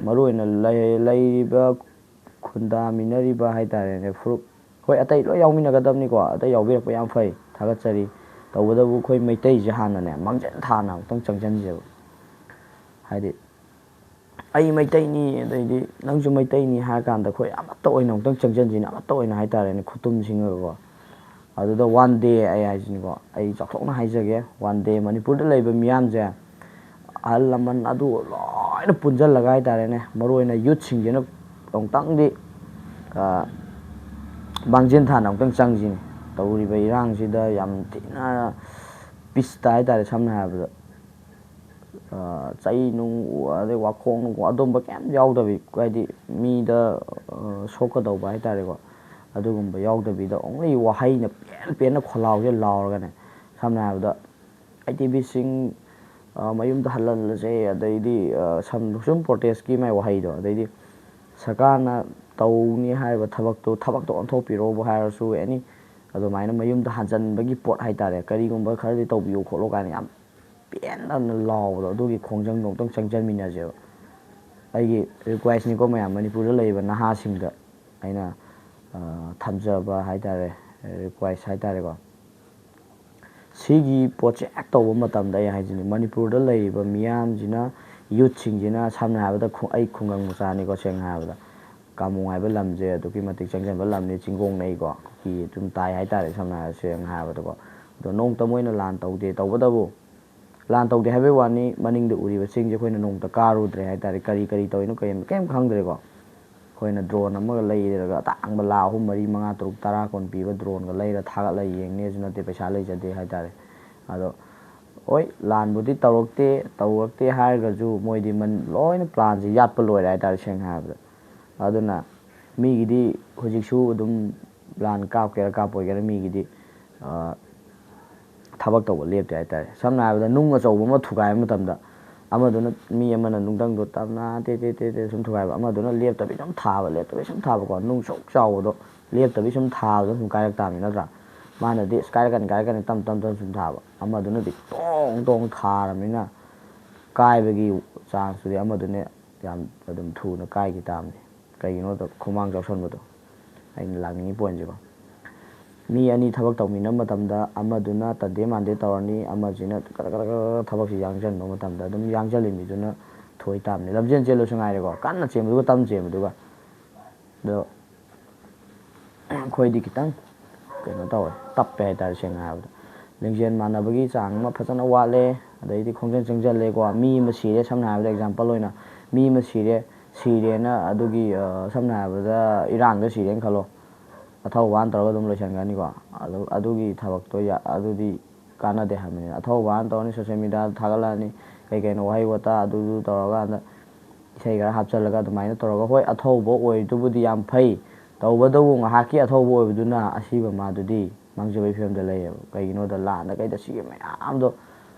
ꯃꯔꯨꯑꯣꯏꯅ ꯂꯩ-, ꯂꯩꯔꯤꯕ ꯈꯨꯟꯗꯥꯃꯤꯟꯅꯔꯤꯕ ꯍꯥꯏꯇꯥꯔꯦꯅꯦ, ꯐꯨꯔꯨꯞ ꯍꯣꯏ, ꯑꯇꯩ ꯂꯣꯏ ꯌꯥꯎꯃꯤꯟꯅꯒꯗꯕꯅꯤꯀꯣ, ꯑꯇꯩ ꯌꯥꯎꯕꯤꯔꯛꯄ ꯌꯥꯝ ꯐꯩ, ꯊꯥꯒꯠꯆꯔꯤ꯫ ꯇꯧꯕꯇꯕꯨ ꯑꯩꯈꯣꯏ ꯃꯩꯇꯩꯁꯦ ꯍꯥꯟꯅꯅꯦ ꯃꯥꯡꯖꯤꯟ ꯊꯥꯅ ꯑꯃꯨꯛꯇꯪ ꯆꯪꯁꯤꯟꯁꯦꯕ꯫ ꯍꯥꯏꯗꯤ ꯑꯩ ꯃꯩꯇꯩꯅꯤ, ꯑꯗꯩꯗꯤ ꯅꯪꯁꯨ ꯃꯩꯇꯩꯅꯤ ꯍꯥꯏꯔ ꯀꯥꯟꯗ ꯑꯩꯈꯣꯏ ꯑꯃꯠꯇ ꯑꯣꯏꯅ ꯑꯃꯨꯛꯇꯪ ꯆꯪꯁꯤꯟꯁꯤꯅ, ꯑꯃꯠꯇ ꯑꯣꯏꯅ ꯍꯥꯏꯇꯥꯔꯦꯅꯦ, ꯈꯨꯠꯇꯨꯝꯁꯤꯡꯉꯒꯀꯣ꯫ ꯑꯗꯨꯗ ꯋꯥꯟ ꯗꯦ ꯑꯩ ꯍꯥꯏꯁꯤꯅꯤꯀꯣ, ꯑꯩ ꯆꯥꯎꯊꯣꯛꯅ ꯍꯥꯏꯖꯒꯦ, ꯋꯥꯟ ꯗꯦ ꯃꯅꯤꯄꯨꯔꯗ ꯂꯩꯕ ꯃꯤꯌꯥꯝꯁꯦ, ꯑꯍꯜ ꯂꯃꯟ ꯑꯗꯨ ꯂꯣꯏꯅ ꯄꯨꯟꯁꯤꯜꯂꯒ ꯍꯥꯏꯇꯥꯔꯦꯅꯦ, ꯃꯔꯨ ꯑꯣꯏꯅ ꯌꯨꯠꯁꯤꯡꯁꯤꯅ ꯑꯃꯨꯛꯇꯪꯗꯤ ꯃꯥꯡꯖꯤꯟ ꯊꯥꯅ ꯑꯃꯨꯛꯇꯪ ꯆꯪꯁꯤꯅꯦ꯫ ꯇꯧꯔꯤꯕ ꯏꯔꯥꯡꯁꯤꯗ ꯌꯥꯝ ꯊꯤꯅ ꯄꯤꯁꯇ ꯍꯥꯏꯇꯥꯔꯦ, ꯁꯝꯅ ꯍꯥꯏꯔꯕꯗ ꯆꯩ ꯅꯨꯡ, ꯑꯗꯩ ꯋꯥꯈꯣꯡ ꯅꯨꯡ, ꯑꯗꯨꯝꯕ ꯀꯩꯝ ꯌꯥꯎꯗꯕꯤ, ꯍꯥꯏꯗꯤ ꯃꯤꯗ ꯁꯣꯛꯀꯗꯧꯕ ꯍꯥꯏꯇꯥꯔꯦꯀꯣ, ꯑꯗꯨꯒꯨꯝꯕ ꯌꯥꯎꯗꯕꯤꯗ ꯑꯣꯡꯂꯤ ꯋꯥꯍꯩꯅ ꯄꯦꯟ ꯄꯦꯟꯅ ꯈꯣꯜꯂꯥꯎꯁꯦ ꯂꯥꯎꯔꯒꯅꯦ, ꯁꯝꯅ ꯍꯥꯏꯔꯕꯗ ꯑꯦꯛꯇꯤꯚꯤꯁꯁꯤꯡ ꯃꯌꯨꯝꯗ ꯍꯜꯍꯜꯂꯁꯦ, ꯑꯗꯩꯗꯤ ꯁꯝ ꯁꯨꯝ ꯄ꯭ꯔꯣꯇꯦꯁꯀꯤ ꯃꯥꯏ ꯋꯥꯍꯩꯗꯣ, ꯑꯗꯩꯗꯤ ꯁꯔꯀꯥꯔꯅ ꯇꯧꯅꯤ ꯍꯥꯏꯔꯤꯕ ꯊꯕꯛꯇꯣ ꯊꯕꯛꯇꯣ ꯑꯣꯟꯊꯣꯛꯄꯤꯔꯣꯕꯨ ꯍꯥꯏꯔꯁꯨ, ꯑꯦꯅꯤ ꯑꯗꯨꯃꯥꯏꯅ ꯃꯌꯨꯝꯗ ꯍꯟꯖꯟꯕꯒꯤ ꯄꯣꯠ ꯍꯥꯏꯇꯥꯔꯦ, ꯀꯔꯤꯒꯨꯝꯕ ꯈꯔꯗꯤ ꯇꯧꯕꯤꯌꯨ ꯈꯣꯠꯂꯨ ꯀꯥꯏꯅ ꯌꯥꯝ ꯄꯦꯟꯅ ꯂꯥꯎꯕꯗꯣ, ꯑꯗꯨꯒꯤ ꯈꯣꯡꯖꯪꯗꯣ ꯑꯃꯨꯛꯇꯪ ꯆꯪꯁꯤꯟꯃꯤꯟꯅꯁꯦꯕ꯫ ꯑꯩꯒꯤ ꯔꯤꯀ꯭ꯋꯦꯁꯅꯤꯀꯣ ꯃꯌꯥꯝ, ꯃꯅꯤꯄꯨꯔꯗ ꯂꯩꯔꯤꯕ ꯅꯍꯥꯁꯤꯡꯗ ꯑꯩꯅ ꯊꯝꯖꯕ ꯍꯥꯏꯇꯥꯔꯦ, ꯔꯤꯀ꯭ꯋꯦꯁ ꯍꯥꯏꯇꯥꯔꯦꯀꯣ꯫ ꯁꯤꯒꯤ ꯄꯣꯠꯁꯦ ꯍꯦꯛ ꯇꯧꯕ ꯃꯇꯝꯗ, ꯑꯩ ꯍꯥꯏꯁꯤꯅꯤ, ꯃꯅꯤꯄꯨꯔꯗ ꯂꯩꯔꯤꯕ ꯃꯤꯌꯥꯝꯁꯤꯅ, ꯌꯨꯠꯁꯤꯡꯁꯤꯅ, ꯁꯝꯅ ꯍꯥꯏꯔꯕꯗ ꯑꯩ ꯈꯨꯡꯒꯪ ꯃꯆꯥꯅꯤꯀꯣ, ꯁꯦꯡꯅ ꯍꯥꯏꯔꯕꯗ ꯀꯥꯃꯣꯡ ꯍꯥꯏꯕ ꯂꯝꯁꯦ ꯑꯗꯨꯛꯀꯤ ꯃꯇꯤꯛ ꯆꯪꯁꯤꯟꯕ ꯂꯝꯅꯤ, ꯆꯤꯡꯒꯣꯡꯅꯩꯀꯣ, ꯀꯨꯀꯤ ꯑꯗꯨꯝ ꯇꯥꯏ ꯍꯥꯏꯇꯥꯔꯦ, ꯁꯝꯅ ꯍꯥꯏꯔ ꯁꯦꯡꯅ ꯍꯥꯏꯔꯕꯗꯀꯣ꯫ ꯑꯗꯣ ꯅꯣꯡꯃꯇ ꯃꯣꯏꯅ ꯂꯥꯟ ꯇꯧꯗꯦ, ꯇꯧꯕꯇꯕꯨ ꯂꯥꯟ ꯇꯧꯗꯦ ꯍꯥꯏꯕꯒꯤ ꯋꯥꯅꯤ, ꯃꯅꯤꯡꯗ ꯎꯔꯤꯕ ꯆꯤꯡꯁꯦ ꯑꯩꯈꯣꯏꯅ ꯅꯣꯡꯃꯇ ꯀꯥꯔꯨꯗ꯭ꯔꯦ ꯍꯥꯏꯇꯥꯔꯦ꯫ ꯀꯔꯤ ꯀꯔꯤ ꯇꯧꯔꯤꯅꯣ ꯀꯔꯤꯝ ꯀꯔꯤꯝ ꯈꯪꯗ꯭ꯔꯦꯀꯣ꯫ ꯑꯩꯈꯣꯏꯅ ꯗ꯭ꯔꯣꯟ ꯑꯃꯒ ꯂꯩꯔꯒ ꯑꯇꯥꯡꯕ ꯂꯥꯈ ꯑꯍꯨꯝ, ꯃꯔꯤ, ꯃꯉꯥ, ꯇꯔꯨꯛ, ꯇꯔꯥ, ꯀꯨꯟ ꯄꯤꯕ ꯗ꯭ꯔꯣꯟꯒ ꯂꯩꯔ ꯊꯥꯒꯠꯂꯒ ꯌꯦꯡꯅꯦꯁꯨ ꯅꯠꯇꯦ, ꯄꯩꯁꯥ ꯂꯩꯖꯗꯦ ꯍꯥꯏꯇꯥꯔꯦ꯫ ꯑꯗꯣ ꯍꯣꯏ, ꯂꯥꯟꯕꯨꯗꯤ ꯇꯧꯔꯛꯇꯦ, ꯇꯧꯔꯛꯇꯦ ꯍꯥꯏꯔꯒꯁꯨ ꯃꯣꯏꯗꯤ ꯂꯣꯏꯅ ꯄ꯭ꯂꯥꯟꯁꯦ ꯌꯥꯠꯄ ꯂꯣꯏꯔꯦ ꯍꯥꯏꯇꯥꯔꯦ, ꯁꯦꯡꯅ ꯍꯥꯏꯔꯕꯗ꯫ ꯑꯗꯨꯅ ꯃꯤꯒꯤꯗꯤ ꯍꯧꯖꯤꯛꯁꯨ ꯑꯗꯨꯝ ꯂꯥꯟ ꯀꯥꯞꯀꯦꯔꯥ ꯀꯥꯞꯄꯣꯏꯒꯦꯔꯥ, ꯃꯤꯒꯤꯗꯤ ꯊꯕꯛ ꯇꯧꯕ ꯂꯦꯞꯇꯦ ꯍꯥꯏꯇꯥꯔꯦ꯫ ꯁꯝꯅ ꯍꯥꯏꯔꯕꯗ ꯅꯨꯡ ꯑꯆꯧꯕ ꯑꯃ ꯊꯨꯒꯥꯏꯕ ꯃꯇꯝꯗ ꯑꯃꯗꯨꯅ, ꯃꯤ ꯑꯃꯅ ꯅꯨꯡꯊꯪꯗꯣ ꯇꯞꯅ ꯇꯦ ꯇꯦ ꯇꯦ ꯇꯦ ꯁꯨꯝ ꯊꯨꯒꯥꯏꯕ, ꯑꯃꯗꯨꯅ ꯂꯦꯞꯇꯕꯤ ꯁꯨꯝ ꯊꯥꯕ, ꯂꯦꯞꯇꯕꯤ ꯁꯨꯝ ꯊꯥꯕꯀꯣ, ꯅꯨꯡ ꯁꯨꯛ ꯆꯥꯎꯕꯗꯣ ꯂꯦꯞꯇꯕꯤ ꯁꯨꯝ ꯊꯥꯕꯗ ꯁꯨꯝ ꯀꯥꯏꯔꯛ ꯇꯥꯕꯅꯤ ꯅꯠꯇ꯭ꯔꯥ? ꯃꯥꯅꯗꯤ ꯑꯁ ꯀꯥꯏꯔꯛꯀꯅꯤ ꯀꯥꯏꯔꯛꯀꯅꯤ ꯇꯞ ꯇꯞ ꯇꯞ ꯁꯨꯝ ꯊꯥꯕ, ꯑꯃꯗꯨꯅꯗꯤ ꯇꯣꯡ ꯇꯣꯡ ꯊꯥꯔꯕꯅꯤꯅ ꯀꯥꯏꯕꯒꯤ ꯆꯥꯟꯁꯇꯨꯗꯤ ꯑꯃꯗꯨꯅ ꯌꯥꯝ ꯑꯗꯨꯝ ꯊꯨꯅ ꯀꯥꯏꯈꯤ ꯇꯥꯕꯅꯤ꯫ ꯀꯩꯒꯤꯅꯣꯗ ꯈꯨꯃꯥꯡ ꯆꯥꯎꯁꯟꯕꯗꯣ꯫ ꯑꯩꯅ ꯂꯥꯛꯅꯤꯡꯉꯤ ꯄꯣꯏꯟꯁꯦꯀꯣ꯫ ꯃꯤ ꯑꯅꯤ ꯊꯕꯛ ꯇꯧꯃꯤꯟꯅꯕ ꯃꯇꯝꯗ ꯑꯃꯗꯨꯅ ꯇꯟꯗꯦ ꯃꯥꯟꯗꯦ ꯇꯧꯔꯅꯤ, ꯑꯃꯁꯤꯅ ꯀꯔꯛ ꯀꯔꯛ ꯀꯔꯛ ꯊꯕꯛꯁꯤ ꯌꯥꯡꯁꯤꯟꯕ ꯃꯇꯝꯗ ꯑꯗꯨꯝ ꯌꯥꯡꯁꯤꯜꯂꯤ ꯃꯤꯗꯨꯅ ꯊꯣꯏ ꯇꯥꯕꯅꯤ꯫ ꯂꯝꯖꯦꯟ ꯆꯦꯜꯂꯁꯨ ꯉꯥꯏꯔꯦꯀꯣ, ꯀꯟꯅ ꯆꯦꯟꯕꯗꯨꯒ ꯇꯞꯅ ꯆꯦꯟꯕꯗꯨꯒ꯫ ꯑꯗꯣ ꯑꯩꯈꯣꯏꯗꯤ ꯈꯤꯇꯪ ꯀꯩꯅꯣ ꯇꯧꯋꯦ, ꯇꯞꯄꯦ ꯍꯥꯏꯇꯥꯔꯦ, ꯁꯦꯡꯅ ꯍꯥꯏꯔꯕꯗ꯫ ꯂꯤꯡꯖꯦꯜ ꯃꯥꯟꯅꯕꯒꯤ ꯆꯥꯡ ꯑꯃ ꯐꯖꯅ ꯋꯥꯠꯂꯦ꯫ ꯑꯗꯩꯗꯤ ꯈꯣꯡꯖꯦꯜ ꯆꯪꯁꯤꯜꯂꯦꯀꯣ, ꯃꯤ ꯑꯃ ꯁꯤꯔꯦ, ꯁꯝꯅ ꯍꯥꯏꯔꯕꯗ ꯑꯦꯛꯖꯥꯝꯄꯜ ꯑꯣꯏꯅ ꯃꯤ ꯑꯃ ꯁꯤꯔꯦ, ꯁꯤꯔꯦꯅ ꯑꯗꯨꯒꯤ, ꯑ, ꯁꯝꯅ ꯍꯥꯏꯔꯕꯗ ꯏꯔꯥꯡꯗ ꯁꯤꯔꯦꯅ ꯈꯜꯂꯣ, ꯑꯊꯧꯕ ꯍꯥꯟ ꯇꯧꯔꯒ ꯑꯗꯨꯝ ꯂꯣꯏꯁꯤꯟꯈ꯭ꯔꯅꯤꯀꯣ꯫ ꯑꯗꯨ, ꯑꯗꯨꯒꯤ ꯊꯕꯛꯇꯣ ꯌꯥ-, ꯑꯗꯨꯗꯤ ꯀꯥꯟꯅꯗꯦ ꯍꯥꯏꯕꯅꯤꯅ꯫ ꯑꯊꯧꯕ ꯍꯥꯟ ꯇꯧꯔꯅꯤ, ꯁꯣꯁꯦꯜ ꯃꯦꯗꯤꯌꯥꯗ ꯊꯥꯒꯠꯂꯛꯑꯅꯤ, ꯀꯩ ꯀꯩꯅꯣ ꯋꯥꯍꯩ ꯋꯥꯇꯥ ꯑꯗꯨꯗꯨ ꯇꯧꯔꯀꯥꯟꯗ ꯏꯁꯩ ꯈꯔ ꯍꯥꯞꯆꯤꯜꯂꯒ ꯑꯗꯨꯃꯥꯏꯅ ꯇꯧꯔꯒ, ꯍꯣꯏ, ꯑꯊꯧꯕ ꯑꯣꯏꯔꯤꯗꯨꯕꯨꯗꯤ ꯌꯥꯝ ꯐꯩ, ꯇꯧꯕꯇꯕꯨ ꯉꯥꯏꯍꯥꯛꯀꯤ ꯑꯊꯧꯕ ꯑꯣꯏꯕꯗꯨꯅ ꯑꯁꯤꯕ ꯃꯥꯗꯨꯗꯤ ꯃꯥꯡꯖꯕꯒꯤ ꯐꯤꯕꯝꯗ ꯂꯩꯌꯦꯕ꯫ ꯀꯩꯒꯤꯅꯣꯗ ꯂꯥꯟꯗ ꯀꯩꯗ ꯁꯤꯈꯤꯕ ꯃꯌꯥꯝꯗꯣ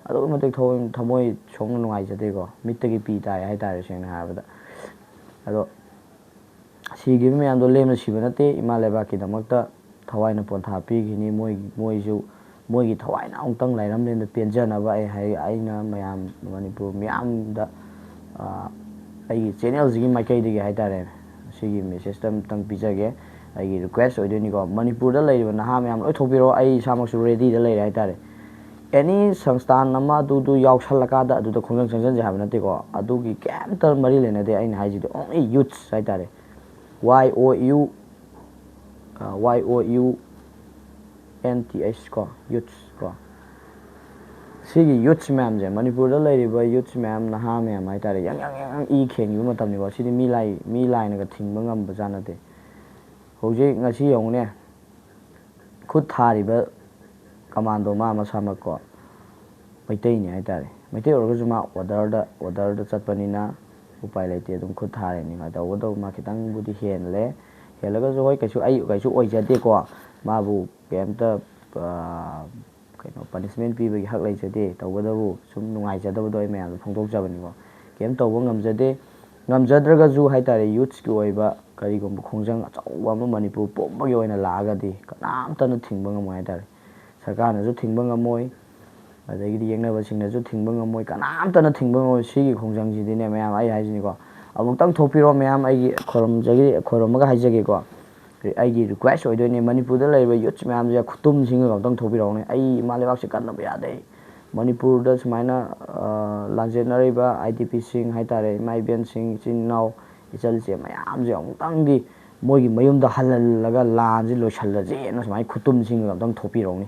ꯑꯗꯨꯛꯀꯤ ꯃꯇꯤꯛ ꯊꯃꯣꯏ, ꯊꯃꯣꯏ ꯁꯣꯛꯅ ꯅꯨꯡꯉꯥꯏꯖꯗꯦꯀꯣ, ꯃꯤꯠꯇꯒꯤ ꯄꯤ ꯇꯥꯏ ꯍꯥꯏꯇꯥꯔꯦ, ꯁꯦꯡꯅ ꯍꯥꯏꯔꯕꯗ꯫ ꯑꯗꯣ ꯁꯤꯈꯤꯕ ꯃꯌꯥꯝꯗꯣ ꯂꯦꯝꯅ ꯁꯤꯕ ꯅꯠꯇꯦ, ꯏꯃꯥ ꯂꯩꯕꯥꯛꯀꯤꯗꯃꯛꯇ ꯊꯋꯥꯏꯅ ꯄꯣꯟꯊꯥ ꯄꯤꯈꯤꯅꯤ꯫ ꯃꯣꯏ, ꯃꯣꯏꯁꯨ ꯃꯣꯏꯒꯤ ꯊꯋꯥꯏꯅ ꯑꯃꯨꯛꯇꯪ ꯂꯥꯏꯔꯝꯂꯦꯟꯗ ꯄꯦꯟꯖꯅꯕ ꯑꯩ ꯍꯥꯏ-, ꯑꯩꯅ ꯃꯌꯥꯝ, ꯃꯅꯤꯄꯨꯔ ꯃꯤꯌꯥꯝꯗ, ꯑ, ꯑꯩꯒꯤ ꯆꯦꯅꯦꯜꯁꯤꯒꯤ ꯃꯥꯏꯀꯩꯗꯒꯤ ꯍꯥꯏꯇꯥꯔꯦ, ꯁꯤꯒꯤ ꯃꯦꯁꯦꯖꯇ ꯑꯃꯇꯪ ꯄꯤꯖꯒꯦ꯫ ꯑꯩꯒꯤ ꯔꯤꯀ꯭ꯋꯦꯁ ꯑꯣꯏꯗꯣꯏꯅꯤꯀꯣ, ꯃꯅꯤꯄꯨꯔꯗ ꯂꯩꯔꯤꯕ ꯅꯍꯥ ꯃꯌꯥꯝ ꯂꯣꯏ ꯊꯣꯛꯄꯤꯔꯛꯑꯣ, ꯑꯩ ꯏꯁꯥꯃꯛꯁꯨ ꯔꯦꯗꯤꯗ ꯂꯩꯔꯦ ꯍꯥꯏꯇꯥꯔꯦ꯫ ꯑꯦꯅꯤ ꯁꯪꯁꯊꯥꯟ ꯑꯃ ꯑꯗꯨꯗꯨ ꯌꯥꯎꯁꯜꯂꯀꯥꯟꯗ ꯑꯗꯨꯗ ꯈꯣꯡꯖꯪ ꯆꯪꯁꯤꯟꯁꯦ ꯍꯥꯏꯕ ꯅꯠꯇꯦꯀꯣ, ꯑꯗꯨꯒꯤ ꯀꯩꯝꯇ ꯃꯔꯤ ꯂꯩꯅꯗꯦ꯫ ꯑꯩꯅ ꯍꯥꯏꯁꯤꯗꯤ only youths ꯍꯥꯏꯇꯥꯔꯦ, ꯋꯥꯏ ꯑꯣ ꯌꯨ, ꯋꯥꯏ ꯑꯣ ꯌꯨ ꯑꯦꯟ ꯇꯤ ꯑꯩꯆ ꯀꯣ, ꯌꯨꯠꯁ ꯀꯣ꯫ ꯁꯤꯒꯤ ꯌꯨꯠꯁ ꯃꯌꯥꯝꯁꯦ, ꯃꯅꯤꯄꯨꯔꯗ ꯂꯩꯔꯤꯕ ꯌꯨꯠꯁ ꯃꯌꯥꯝ, ꯅꯍꯥ ꯃꯌꯥꯝ ꯍꯥꯏꯇꯥꯔꯦ, ꯌꯥꯡ ꯌꯥꯡ ꯌꯥꯡ ꯌꯥꯡ ꯏ ꯈꯦꯡꯈꯤꯕ ꯃꯇꯝꯅꯤꯀꯣ꯫ ꯁꯤꯗꯤ ꯃꯤ ꯂꯥꯏ, ꯃꯤ ꯂꯥꯏꯅꯒ ꯊꯤꯡꯕ ꯉꯝꯕ ꯖꯥꯠ ꯅꯠꯇꯦ꯫ ꯍꯧꯖꯤꯛ ꯉꯁꯤ ꯌꯦꯡꯉꯨꯅꯦ, ꯈꯨꯠ ꯊꯥꯔꯤꯕ ꯀꯃꯥꯟꯗꯣ ꯃꯥ ꯃꯁꯥꯃꯛꯀꯣ ꯃꯩꯇꯩꯅꯤ ꯍꯥꯏꯇꯥꯔꯦ꯫ ꯃꯩꯇꯩ ꯑꯣꯏꯔꯒꯁꯨ ꯃꯥ ꯑꯣꯗꯔꯗ, ꯑꯣꯗꯔꯗ ꯆꯠꯄꯅꯤꯅ ꯎꯄꯥꯏ ꯂꯩꯇꯦ, ꯑꯗꯨꯝ ꯈꯨꯠ ꯊꯥꯔꯤꯅꯤ꯫ ꯇꯧꯕꯇꯕꯨ ꯃꯥ ꯈꯤꯇꯪꯕꯨꯗꯤ ꯍꯦꯜꯂꯦ꯫ ꯍꯦꯜꯂꯒꯁꯨ ꯍꯣꯏ, ꯀꯩꯁꯨ, ꯑꯩ ꯀꯩꯁꯨ ꯑꯣꯏꯖꯗꯦꯀꯣ꯫ ꯃꯥꯕꯨ ꯀꯩꯝꯇ, ꯑ, ꯀꯩꯅꯣ, ꯄꯅꯤꯁꯃꯦꯟ ꯄꯤꯕꯒꯤ ꯍꯛ ꯂꯩꯖꯗꯦ꯫ ꯇꯧꯕꯇꯕꯨ ꯁꯨꯝ ꯅꯨꯡꯉꯥꯏꯖꯗꯕꯗꯣ ꯑꯩ ꯃꯌꯥꯝꯗ ꯐꯣꯡꯗꯣꯛꯆꯕꯅꯤꯀꯣ꯫ ꯀꯩꯝ ꯇꯧꯕ ꯉꯝꯖꯗꯦ꯫ ꯉꯝꯖꯗ꯭ꯔꯒꯁꯨ ꯍꯥꯏꯇꯥꯔꯦ, ꯌꯨꯠꯁꯀꯤ ꯑꯣꯏꯕ ꯀꯔꯤꯒꯨꯝꯕ ꯈꯣꯡꯖꯪ ꯑꯆꯧꯕ ꯑꯃ ꯃꯅꯤꯄꯨꯔ ꯄꯨꯝꯕꯒꯤ ꯑꯣꯏꯅ ꯂꯥꯛꯑꯒꯗꯤ ꯀꯅꯥꯝꯇꯅ ꯊꯤꯡꯕ ꯉꯝꯃꯣꯏ ꯍꯥꯏꯇꯥꯔꯦ꯫ ꯁꯔꯀꯥꯔꯅꯁꯨ ꯊꯤꯡꯕ ꯉꯝꯃꯣꯏ, ꯑꯗꯒꯤꯗꯤ ꯌꯦꯛꯅꯕꯁꯤꯡꯅꯁꯨ ꯊꯤꯡꯕ ꯉꯝꯃꯣꯏ, ꯀꯅꯥꯝꯇꯅ ꯊꯤꯡꯕ ꯉꯝꯃꯣꯏ꯫ ꯁꯤꯒꯤ ꯈꯣꯡꯖꯪꯁꯤꯗꯤꯅꯦ ꯃꯌꯥꯝ, ꯑꯩ ꯍꯥꯏꯁꯤꯅꯤꯀꯣ, ꯑꯃꯨꯛꯇꯪ ꯊꯣꯛꯄꯤꯔꯣ ꯃꯌꯥꯝ, ꯑꯩꯒꯤ ꯈꯣꯏꯔꯝꯖꯒꯤ-, ꯈꯣꯏꯔꯝꯃꯒ ꯍꯥꯏꯖꯒꯦꯀꯣ꯫ ꯑꯩꯒꯤ ꯔꯤꯀ꯭ꯋꯦꯁ ꯑꯣꯏꯗꯣꯏꯅꯦ, ꯃꯅꯤꯄꯨꯔꯗ ꯂꯩꯔꯤꯕ ꯌꯨꯠꯁ ꯃꯌꯥꯝꯁꯦ ꯈꯨꯇꯨꯝꯁꯤꯡꯉꯒ ꯑꯝꯇꯪ ꯊꯣꯛꯄꯤꯔꯛꯎꯅꯦ꯫ ꯑꯩ ꯏꯃꯥ ꯂꯩꯕꯥꯛꯁꯦ ꯀꯟꯗꯕ ꯌꯥꯗꯦ꯫ ꯃꯅꯤꯄꯨꯔꯗ ꯁꯨꯃꯥꯏꯅ, ꯑ, ꯂꯥꯟꯖꯦꯟꯅꯔꯤꯕ ꯑꯥꯏ ꯗꯤ ꯄꯤꯁꯤꯡ ꯍꯥꯏꯇꯥꯔꯦ, ꯏꯃꯥ ꯏꯕꯦꯟꯁꯤꯡ, ꯏꯆꯤꯟ ꯏꯅꯥꯎ, ꯏꯆꯜ ꯏꯆꯦ ꯃꯌꯥꯝꯁꯦ ꯑꯃꯨꯛꯇꯪꯗꯤ ꯃꯣꯏꯒꯤ ꯃꯌꯨꯝꯗ ꯍꯜꯍꯜꯂꯒ ꯂꯥꯟꯁꯤ ꯂꯣꯏꯁꯤꯜꯂꯁꯦꯅ ꯁꯨꯃꯥꯏꯅ ꯈꯨꯇꯨꯝꯁꯤꯡꯉꯒ ꯑꯝꯇꯪ ꯊꯣꯛꯄꯤꯔꯛꯎꯅꯦ꯫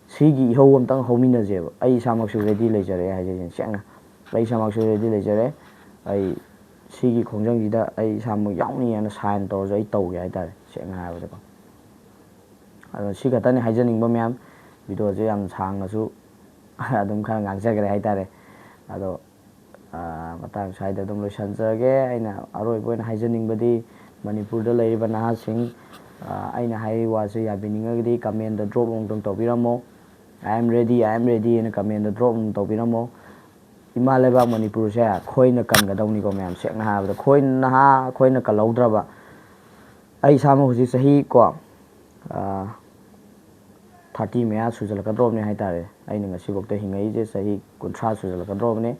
ꯁꯤꯒꯤ ꯏꯍꯧ ꯑꯝꯇꯪ ꯍꯧꯃꯤꯟꯅꯁꯦꯕ꯫ ꯑꯩ ꯏꯁꯥꯃꯛꯁꯨ ꯔꯦꯗꯤ ꯂꯩꯖꯔꯦ ꯍꯥꯏꯖꯔꯤꯁꯤꯅꯦ ꯁꯦꯡꯅ꯫ ꯑꯩ ꯏꯁꯥꯃꯛꯁꯨ ꯔꯦꯗꯤ ꯂꯩꯖꯔꯦ꯫ ꯑꯩ ꯁꯤꯒꯤ ꯈꯣꯡꯖꯪꯁꯤꯗ ꯑꯩ ꯏꯁꯥꯃꯛ ꯌꯥꯎꯅꯤ ꯍꯥꯏꯅ ꯁꯥꯏꯟ ꯇꯧꯔꯁꯨ ꯑꯩ ꯇꯧꯒꯦ ꯍꯥꯏꯇꯥꯔꯦ, ꯁꯦꯡꯅ ꯍꯥꯏꯔꯕꯗꯀꯣ꯫ ꯑꯗꯣ ꯁꯤ ꯈꯛꯇꯅꯤ ꯍꯥꯏꯖꯅꯤꯡꯕ ꯃꯌꯥꯝ꯫ ꯚꯤꯗꯤꯑꯣꯁꯦ ꯌꯥꯝ ꯁꯥꯡꯅꯁꯨ ꯑꯗꯨꯝ ꯈꯔ ꯉꯥꯡꯖꯈ꯭ꯔꯦ ꯍꯥꯏꯇꯥꯔꯦ꯫ ꯑꯗꯣ, ꯑ, ꯃꯇꯥꯡ ꯁ꯭ꯋꯥꯏꯗ ꯑꯗꯨꯝ ꯂꯣꯏꯁꯤꯟꯖꯔꯒꯦ꯫ ꯑꯩꯅ ꯑꯔꯣꯏꯕ ꯑꯣꯏꯅ ꯍꯥꯏꯖꯅꯤꯡꯕꯗꯤ, ꯃꯅꯤꯄꯨꯔꯗ ꯂꯩꯔꯤꯕ ꯅꯍꯥꯁꯤꯡ, ꯑ, ꯑꯩꯅ ꯍꯥꯏꯔꯤꯕ ꯋꯥꯁꯦ ꯌꯥꯕꯤꯅꯤꯡꯉꯒꯗꯤ ꯀꯃꯦꯟꯗ ꯗ꯭ꯔꯣꯞ ꯑꯃꯨꯛꯇꯪ ꯇꯧꯕꯤꯔꯝꯃꯣ꯫ "I am ready, I am ready" ꯍꯥꯏꯅ ꯀꯃꯦꯟꯗ ꯗ꯭ꯔꯣꯞ ꯑꯃꯨꯛ ꯇꯧꯕꯤꯔꯝꯃꯣ꯫ ꯏꯃꯥ ꯂꯩꯕꯥꯛ ꯃꯅꯤꯄꯨꯔꯁꯦ ꯑꯩꯈꯣꯏꯅ ꯀꯟꯒꯗꯧꯅꯤꯀꯣ ꯃꯌꯥꯝ, ꯁꯦꯡꯅ ꯍꯥꯏꯔꯕꯗ꯫ ꯑꯩꯈꯣꯏ ꯅꯍꯥ ꯑꯩꯈꯣꯏꯅ ꯀꯜꯍꯧꯗ꯭ꯔꯕ, ꯑꯩ ꯏꯁꯥꯃꯛ ꯍꯧꯖꯤꯛ ꯆꯍꯤ ꯀꯣ, ꯑ, ꯊꯥꯔꯇꯤ ꯃꯌꯥ ꯁꯨꯖꯜꯂꯛꯀꯗ꯭ꯔꯣꯕꯅꯦ ꯍꯥꯏꯇꯥꯔꯦ꯫ ꯑꯩꯅ ꯉꯁꯤꯐꯥꯎꯗ ꯍꯤꯡꯉꯛꯏꯁꯦ ꯆꯍꯤ ꯀꯨꯟꯊ꯭ꯔꯥ ꯁꯨꯖꯜꯂꯛꯀꯗ꯭ꯔꯣꯕꯅꯦ꯫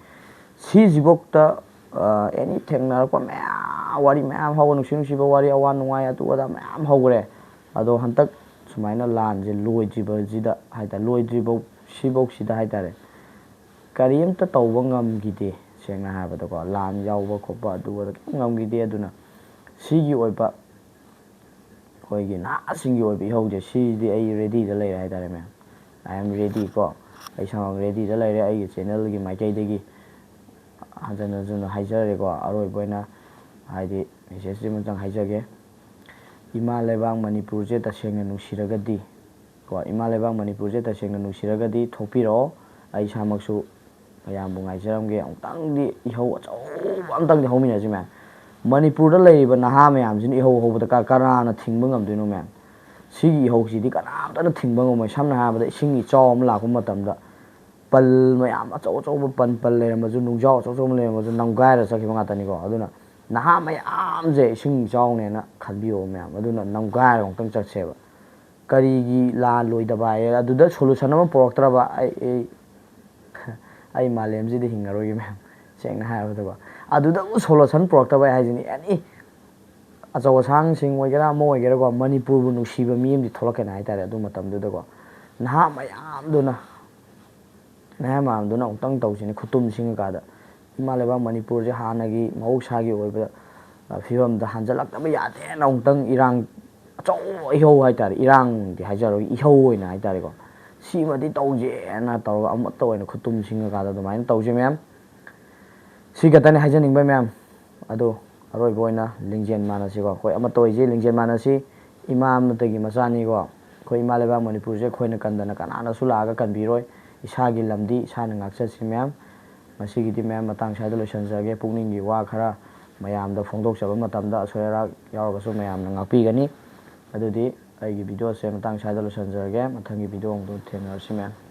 ꯁꯤꯁꯤꯐꯥꯎꯗ, ꯑ, ꯑꯦꯅꯤ ꯊꯦꯡꯅꯔꯛꯄ ꯃꯌꯥꯝ, ꯋꯥꯔꯤ ꯃꯌꯥꯝ ꯍꯧꯕ, ꯅꯨꯡꯁꯤ ꯅꯨꯡꯁꯤꯕ ꯋꯥꯔꯤ, ꯑꯋꯥ ꯅꯨꯡꯉꯥꯏ, ꯑꯗꯨ ꯑꯗꯥ ꯃꯌꯥꯝ ꯍꯧꯈ꯭ꯔꯦ꯫ ꯑꯗꯣ ꯍꯟꯗꯛ ꯁꯨꯃꯥꯏꯅ ꯂꯥꯟꯁꯦ ꯂꯣꯏꯗ꯭ꯔꯤꯕꯁꯤꯗ ꯍꯥꯏꯇꯥꯔꯦ, ꯂꯣꯏꯗ꯭ꯔꯤꯐꯥꯎ, ꯁꯤꯐꯧꯁꯤꯗ ꯍꯥꯏꯇꯥꯔꯦ, ꯀꯔꯤꯝꯇ ꯇꯧꯕ ꯉꯝꯈꯤꯗꯦ꯫ ꯁꯦꯡꯅ ꯍꯥꯏꯔꯕꯗꯀꯣ, ꯂꯥꯟ ꯌꯥꯎꯕ ꯈꯣꯠꯄ ꯑꯗꯨ ꯑꯗꯥ ꯀꯔꯤꯝ ꯉꯝꯈꯤꯗꯦ꯫ ꯑꯗꯨꯅ ꯁꯤꯒꯤ ꯑꯣꯏꯕ ꯑꯩꯈꯣꯏꯒꯤ ꯅꯍꯥꯁꯤꯡꯒꯤ ꯑꯣꯏꯕ ꯏꯍꯧꯁꯦ, ꯁꯤꯗꯤ ꯑꯩ ꯔꯦꯗꯤꯗ ꯂꯩꯔꯦ ꯍꯥꯏꯇꯥꯔꯦ ꯃꯌꯥꯝ꯫ "I am ready" ꯀꯣ, ꯑꯩ ꯏꯁꯥꯃꯛ ꯔꯦꯗꯤꯗ ꯂꯩꯔꯦ꯫ ꯑꯩꯒꯤ ꯆꯦꯅꯦꯜꯒꯤ ꯃꯥꯏꯀꯩꯗꯒꯤ ꯍꯟꯖꯟ ꯍꯟꯖꯟꯅ ꯍꯥꯏꯖꯔꯦꯀꯣ꯫ ꯑꯔꯣꯏꯕ ꯑꯣꯏꯅ ꯍꯥꯏꯗꯤ ꯃꯦꯁꯦꯖꯁꯤ ꯑꯃꯇꯪ ꯍꯥꯏꯖꯒꯦ꯫ ꯏꯃꯥ ꯂꯩꯕꯥꯛ ꯃꯅꯤꯄꯨꯔꯁꯦ ꯇꯁꯦꯡꯅ ꯅꯨꯡꯁꯤꯔꯒꯗꯤ ꯀꯣ, ꯏꯃꯥ ꯂꯩꯕꯥꯛ ꯃꯅꯤꯄꯨꯔꯁꯦ ꯇꯁꯦꯡꯅ ꯅꯨꯡꯁꯤꯔꯒꯗꯤ ꯊꯣꯛꯄꯤꯔꯛꯑꯣ꯫ ꯑꯩ ꯏꯁꯥꯃꯛꯁꯨ ꯃꯌꯥꯝꯕꯨ ꯉꯥꯏꯖꯔꯝꯒꯦ꯫ ꯑꯃꯨꯛꯇꯪꯗꯤ ꯏꯍꯧ ꯑꯆꯧꯕ ꯑꯝꯇꯪꯗꯤ ꯍꯧꯃꯤꯟꯅꯁꯤ ꯃꯌꯥꯝ꯫ ꯃꯅꯤꯄꯨꯔꯗ ꯂꯩꯔꯤꯕ ꯅꯍꯥ ꯃꯌꯥꯝꯁꯤꯅ ꯏꯍꯧ ꯍꯧꯕꯗ ꯀ-, ꯀꯅꯥꯅ ꯊꯤꯡꯕ ꯉꯝꯗꯣꯏꯅꯣ ꯃꯌꯥꯝ? ꯁꯤꯒꯤ ꯏꯍꯧꯁꯤꯗꯤ ꯀꯅꯥꯝꯇꯅ ꯊꯤꯡꯕ ꯉꯝꯃꯣꯏ꯫ ꯁꯝꯅ ꯍꯥꯏꯔꯕꯗ ꯏꯁꯤꯡ ꯏꯆꯥꯎ ꯑꯃ ꯂꯥꯛꯄ ꯃꯇꯝꯗ ꯄꯜ ꯃꯌꯥꯝ ꯑꯆꯧ ꯑꯆꯧꯕ ꯄꯟ ꯄꯜ ꯂꯩꯔꯝꯃꯁꯨ, ꯅꯨꯡꯖꯥꯎ ꯑꯆꯧ ꯑꯆꯧꯕ ꯂꯩꯔꯝꯃꯁꯨ ꯅꯝꯒꯥꯏꯔ ꯆꯠꯈꯤꯕ ꯉꯥꯛꯇꯅꯤꯀꯣ꯫ ꯑꯗꯨꯅ ꯅꯍꯥ ꯃꯌꯥꯝꯁꯦ ꯏꯁꯤꯡ ꯏꯆꯥꯎꯅꯦꯅ ꯈꯟꯕꯤꯌꯣ ꯃꯌꯥꯝ꯫ ꯑꯗꯨꯅ ꯅꯝꯒꯥꯏꯔꯒ ꯑꯃꯨꯛꯇꯪ ꯆꯠꯁꯦꯕ꯫ ꯀꯔꯤꯒꯤ ꯂꯥꯜꯂꯣꯏꯗꯕ ꯍꯥꯏꯌꯦ? ꯑꯗꯨꯗ ꯁꯣꯂꯨꯁꯟ ꯑꯃ ꯄꯨꯔꯛꯇ꯭ꯔꯕ ꯑꯩ, ꯑꯩ, ꯑꯩ ꯃꯥꯂꯦꯝꯁꯤꯗ ꯍꯤꯡꯉꯔꯣꯏꯒꯦ ꯃꯌꯥꯝ, ꯁꯦꯡꯅ ꯍꯥꯏꯔꯕꯗꯀꯣ꯫ ꯑꯗꯨꯗꯕꯨ ꯁꯣꯂꯨꯁꯟ ꯄꯨꯔꯛꯇꯕ ꯍꯥꯏꯁꯤꯅꯤ꯫ ꯑꯦꯅꯤ ꯑꯆꯧ ꯑꯁꯥꯡꯁꯤꯡ ꯑꯣꯏꯒꯦꯔꯥ ꯑꯃ ꯑꯣꯏꯒꯦꯔꯥꯀꯣ, ꯃꯅꯤꯄꯨꯔꯕꯨ ꯅꯨꯡꯁꯤꯕ ꯃꯤ ꯑꯃꯗꯤ ꯊꯣꯛꯂꯛꯀꯅꯤ ꯍꯥꯏꯇꯥꯔꯦ꯫ ꯑꯗꯨ ꯃꯇꯝꯗꯨꯗꯀꯣ ꯅꯍꯥ ꯃꯌꯥꯝꯗꯨꯅ, ꯅꯍꯥ ꯃꯌꯥꯝꯗꯨꯅ ꯑꯃꯨꯛꯇꯪ ꯇꯧꯁꯤꯅꯦ, ꯈꯨꯇꯨꯝ ꯁꯤꯡꯉꯀꯥꯟꯗ ꯏꯃꯥ ꯂꯩꯕꯥꯛ ꯃꯅꯤꯄꯨꯔꯁꯦ ꯍꯥꯟꯅꯒꯤ ꯃꯍꯧꯁꯥꯒꯤ ꯑꯣꯏꯕ, ꯑ, ꯐꯤꯕꯝꯗ ꯍꯟꯖꯜꯂꯛꯇꯕ ꯌꯥꯗꯦꯅ ꯑꯃꯨꯛꯇꯪ ꯏꯔꯥꯡ ꯑꯆꯧꯕ ꯏꯍꯧ ꯍꯥꯏꯇꯥꯔꯦ, ꯏꯔꯥꯡꯗꯤ ꯍꯥꯏꯖꯔꯣꯏ, ꯏꯍꯧ ꯑꯣꯏꯅ ꯍꯥꯏꯇꯥꯔꯦꯀꯣ, ꯁꯤꯃꯗꯤ ꯇꯧꯁꯦꯅ ꯇꯧꯔꯒ ꯑꯃꯠꯇ ꯑꯣꯏꯅ ꯈꯨꯇꯨꯝ ꯁꯤꯡꯉꯀꯥꯟꯗ ꯑꯗꯨꯃꯥꯏꯅ ꯇꯧꯁꯦ ꯃꯌꯥꯝ꯫ ꯁꯤ ꯈꯛꯇꯅꯤ ꯍꯥꯏꯖꯅꯤꯡꯕ ꯃꯌꯥꯝ꯫ ꯑꯗꯣ ꯑꯔꯣꯏꯕ ꯑꯣꯏꯅ ꯂꯤꯡꯖꯦꯜ ꯃꯥꯟꯅꯁꯤꯀꯣ, ꯑꯩꯈꯣꯏ ꯑꯃꯠꯇ ꯑꯣꯏꯁꯤ, ꯂꯤꯡꯖꯦꯜ ꯃꯥꯟꯅꯁꯤ꯫ ꯏꯃꯥ ꯑꯃꯠꯇꯒꯤ ꯃꯆꯥꯅꯤꯀꯣ꯫ ꯑꯩꯈꯣꯏ ꯏꯃꯥ ꯂꯩꯕꯥꯛ ꯃꯅꯤꯄꯨꯔꯁꯦ ꯑꯩꯈꯣꯏꯅ ꯀꯟꯗꯅ ꯀꯅꯥꯅꯁꯨ ꯂꯥꯛꯑꯒ ꯀꯟꯕꯤꯔꯣꯏ꯫ ꯏꯁꯥꯒꯤ ꯂꯝꯗꯤ ꯏꯁꯥꯅ ꯉꯥꯛꯆꯁꯤ ꯃꯌꯥꯝ꯫ ꯉꯁꯤꯒꯤꯗꯤ ꯃꯌꯥꯝ ꯃꯇꯥꯡ ꯁ꯭ꯋꯥꯏꯗ ꯂꯣꯏꯁꯤꯟꯖꯔꯒꯦ꯫ ꯄꯨꯛꯅꯤꯡꯒꯤ ꯋꯥ ꯈꯔ ꯃꯌꯥꯝꯗ ꯐꯣꯡꯗꯣꯛꯆꯕ ꯃꯇꯝꯗ ꯑꯁꯣꯏ ꯑꯔꯥꯛ ꯌꯥꯎꯔꯒꯁꯨ ꯃꯌꯥꯝꯅ ꯉꯥꯛꯄꯤꯒꯅꯤ꯫ ꯑꯗꯨꯗꯤ ꯑꯩꯒꯤ ꯚꯤꯗꯤꯑꯣꯁꯦ ꯃꯇꯥꯡ ꯁ꯭ꯋꯥꯏꯗ ꯂꯣꯏꯁꯤꯟꯖꯔꯒꯦ꯫ ꯃꯊꯪꯒꯤ ꯚꯤꯗꯤꯑꯣ ꯑꯃꯗ ꯊꯦꯡꯅꯔꯁꯤ ꯃꯌꯥꯝ꯫